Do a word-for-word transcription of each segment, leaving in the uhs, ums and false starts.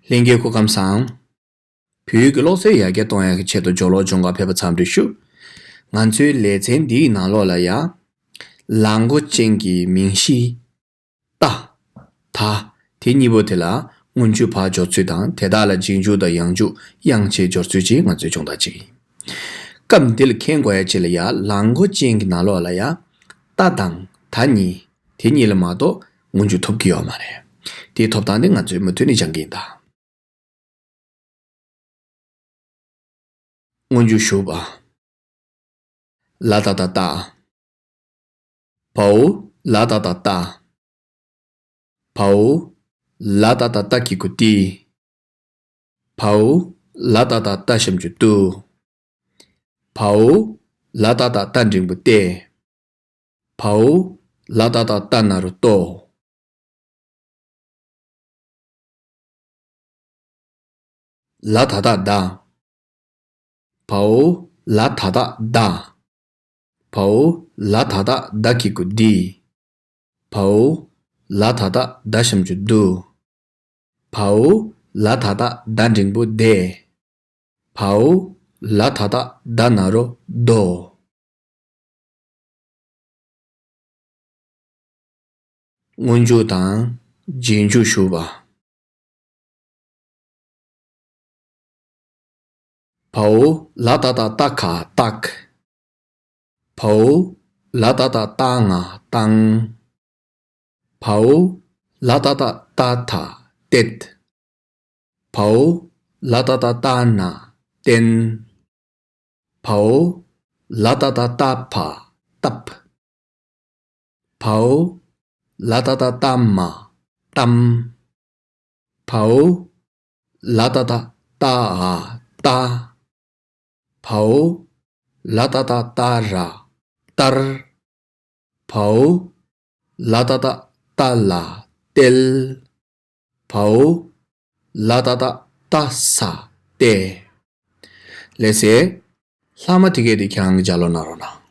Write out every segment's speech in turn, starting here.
ལྷན་རྒྱས་སྐུ་ཁམས་བཟང་། བོད་ཡིག་གི་ཀློག་རྩལ་ཡར་རྒྱས་གཏོང་ཡག་གི་ཆེད་དུ་སྦྱོར་ཀློག་སྦྱོང་གར་ཕེབས་པ་འཚམས་འདྲི་ཞུ། ང་ཚོའི་ལེ་ཚན་འདིའི་ནང་ལོགས་ལ་ཡ། ལ་མགོ་ཅན་གྱི་མིང་གཞི། ཏ། ད། དེ་གཉིས་པོ་དེ་ལ་སྔོན་འཇུག་ཕར་སྦྱོར་ཚུལ་དང་དེ་དག་ལ་རྗེས་འཇུག་དང་ཡང་འཇུག་དབྱངས་བཅས་སྦྱོར་ཚུལ་བཅས་ང་ཚོས་སྦྱོང་བརྡར་བྱེད་ཀྱི་ཡིན། སྐབས་འདི་ལ་མཁྱེན་དགོས་ཡ་ཅིག་ལ་ཡ། ལ་མགོ་ཅན་གྱི་ནང་ལོགས་ལ་ཡ། ཏ་དང་ད་གཉིས། དེ་གཉིས་ལ་མ་གཏོགས་སྔོན་འཇུག་ཐོབ་ཀྱི་ཡོད་མ་རེད། དེའི་ཐོབ་ཐང་དེ་ང་ཚོས་མུ་མཐུད་ནས་སྦྱང་གི་ཡིན་ད། སྔོན་འཇུག་ཞུགས་པ། ལ་ཏ་བཏགས་ལྟ། བའོ། ལ་ཏ་བཏགས་ལྟ། བའོ། ལ་ཏ་བཏགས་ལྟ་གི་གུ་ལྟི། བའོ། ལ་ཏ་བཏགས་ལྟ་ཞབས་ཀྱུ་ལྟུ། བའོ། ལ་ཏ་བཏགས་ལྟ་འགྲེང་བུ་ལྟེ། བའོ། ལ་ཏ་བཏགས་ལྟ་ན་རོ་ལྟོ། ལ་ད་བཏགས་ལྡ། བའོ། ལ་ད་བཏགས་ལྡ། བའོ། ལ་ད་བཏགས་ལྡ་གི་གུ་ལྡི། བའོ། ལ་ད་བཏགས་ལྡ་ཞབས་ཀྱུ་ལྡུ། བའོ། ལ་ད་བཏགས་ལྡ་འགྲེང་བུ་ལྡེ། བའོ། ལ་ད་བཏགས་ལྡ་ན་རོ་ལྡོ། སྔོན་འཇུག་དང་རྗེས་འཇུག་ཞུགས་པ། བའོ། ལ་ཏ་བཏགས་ལྟ་ག་ལྟག། བའོ། ལ་ཏ་བཏགས་ལྟ་ང་ལྟང་། བའོ། ལ་ཏ་བཏགས་ལྟ་ད་ལྟད། བའོ། ལ་ཏ་བཏགས་ལྟ་ན་ལྟེན། བའོ། ལ་ཏ་བཏགས་ལྟ་བ་ལྟབ། བའོ། ལ་ཏ་བཏགས་ལྟ་མ་ལྟམ། བའོ། ལ་ཏ་བཏགས་ལྟ་འ་ལྟ། བའོ། ལ་ཏ་བཏགས་ལྟ་ར་ལྟར། བའོ། ལ་ཏ་བཏགས་ལྟ་ལ་ལྟལ། བའོ། ལ་ཏ་བཏགས་ལྟ་ས་ལྟེ། ལགས་སེ། ལྷག་མ་དེ་གས་དེ་ཁྱེད་རང་གིས་ལྗགས་ཀློག་གནང་རོགས་གནང་།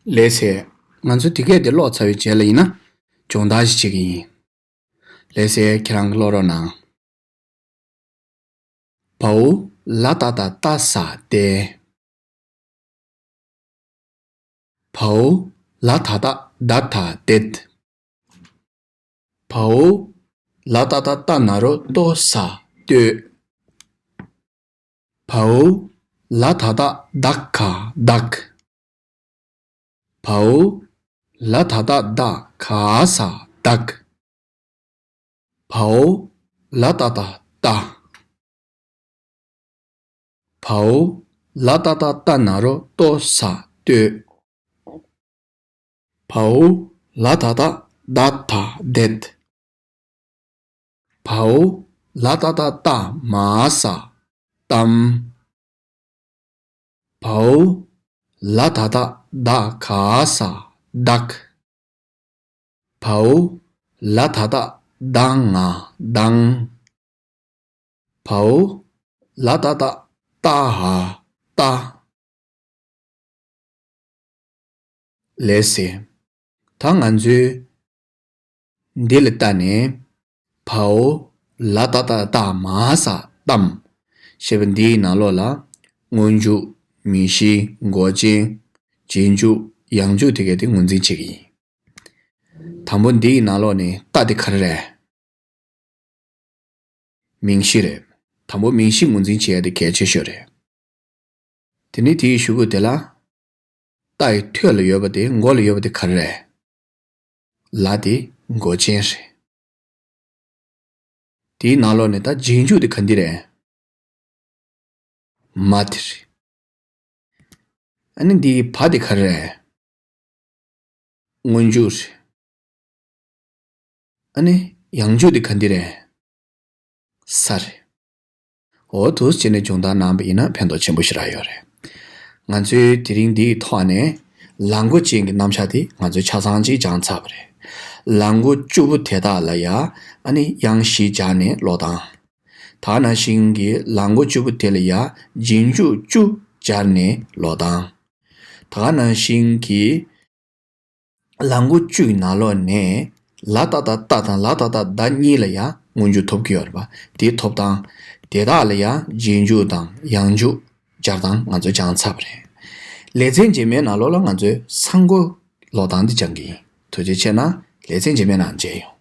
ལགས་སེ། ང་ཚོ་དེ་གས་དེ་ཀློག་ཚར་བའི་རྗེས་ལ་ཡིན་ན། སྦྱོང་བརྡར་ཞིག་བྱེད་ཀྱི་ཡིན། ལགས་སེ། ཁྱེད་རང་གིས་ཀློག་རོགས་གནང་། བའོ། ལ་ཏ་བཏགས་ལྟ་ས་ལྟས། བའོ། ལ་ད་བཏགས་ལྡ་ད་ལྡད། བའོ། ལ་ཏ་བཏགས་ལྟ་ན་རོ་ལྟོ་ས་ལྟོས། བའོ། ལ་ད་བཏགས་ལྡ་ག་ལྡག། བའོ། ལ་ད་བཏགས་ལྡ་ག་ས་ལྡག། བའོ། ལ་ཏ་བཏགས་ལྟ། བའོ། ལ་ཏ་བཏགས་ལྟ་ན་རོ་ལྟོ་ས་ལྟོས། བའོ། ལ་ད་བཏགས་ལྡ་ད་ལྡད། བའོ། ལ་ཏ་བཏགས་ལྟ་མ་ས་ལྟམ། བའོ། ལ་ད་བཏགས་ལྡ་ག་ས་ལྡག། བའོ། ལ་ད་བཏགས་ལྡ་ང་ལྡང་། བའོ། ལ་ད་བཏགས་ལྟ་འ་ལྟ། ལགས་སེ། ད་ང་ཚོས་འདི་ལ་ལྟ་ནས། བའོ། ལ་ཏ་བཏགས་ལྟ་མ་ས་ལྟམ། ཞེས་པ་འདིའི་ནང་ལོགས་ལ། སྔོན་འཇུག་མིང་གཞི། མགོ་ཅན། རྗེས་འཇུག་ཡང་འཇུག་དེ་གས་དེ་ངོས་འཛིན་བྱེད་ཀྱི་ཡིན། དང་པོ་འདིའི་ནང་ལོགས་ནས་ལྟ་དེ་ག་རེ་རེད། མིང་གཞི་རེད། དང་པོ་མིང་གཞི་ངོས་འཛིན་བྱེད་ཡ་དེ་གལ་ཆེ་ཤོས་རེད། དེ་ནས་དེའི་གཞུག་གུ་དེ་ལ། ལྟ་ཡི་ཐོད་ལ་ཡོད་པ་དེ། མགོ་ལ་ཡོད་པ་དེ་ག་རེ་རེད། ལ་དེ་མགོ་ཅན་རེད། དེའི་ནང་ལོགས་ནས་ད་རྗེས་འཇུག་དེ་ག་འདི་རེད། མ་དེ་རེད། ཨ་ནི་འདིའི་བ་དེ་ག་རེ་རེད། སྔོན་འཇུག་རེད། ཨ་ནི་ཡང་འཇུག་དེ་ག་འདི་རེད། ས་རེད། འོ་འདུག་སེ་བྱས་ནས་སྦྱོང་བརྡར་གནང་བ་ཡིན་ན་ཕན་ཐོགས་ཆེན་པོ་ཞེ་དྲག་ཡོད་རེད། ང་ཚོས་དེ་རིང་འདིའི་ཐོག་ནས་ལ་མགོ་ཅན་གྱི་རྣམ་གཞག་དེ་ང་ཚོས་ཆ་ཚང་ཅིག་སྦྱངས་ཚར་བ་རེད། ལ་མགོ་བཅུ་པོ་དེ་དག་ལ་ཡ་ཨ་ནི་དབྱངས་བཞི་སྦྱར་ནས་ཀློག་སྟངས། ད་ག་ནང་བཞིན་གྱི་ལ་མགོ་བཅུ་པོ་དེ་ལ་ཡ་རྗེས་འཇུག་བཅུ་སྦྱར་ནས་ཀློག་སྟངས། ད་ག་ནང་བཞིན་གྱི་ལ་མགོ་བཅུ་ཡི་ནང་ལོགས་ནས་ལ་ཏ་བཏགས་ལྟ་དང་ལ་ཏ་བཏགས་ལྡ་གཉིས་ལ་ཡང་སྔོན་འཇུག་ཐོབ་ཀྱི་ཡོད་རེད་པ། དེའི་ཐོབ་སྟངས། དེ་དག་ལ་ཡང་རྗེས་འཇུག་དང་ཡང་འཇུག་སྦྱར་སྟངས་ང་ཚོས་སྦྱངས་ཚར་བ་རེད། ལེ་ཚན་རྗེས་མའི་ནང་ལོགས་ལ་ང་ཚོས་ས་མགོ་ཀློག་སྟངས་འདི་སྦྱང་གི་ཡིན། ཐུགས་རྗེ་ཆེ་གནང་། ལེ་ཚན་རྗེས་མའི་ནང་མཇལ་ཡོང་།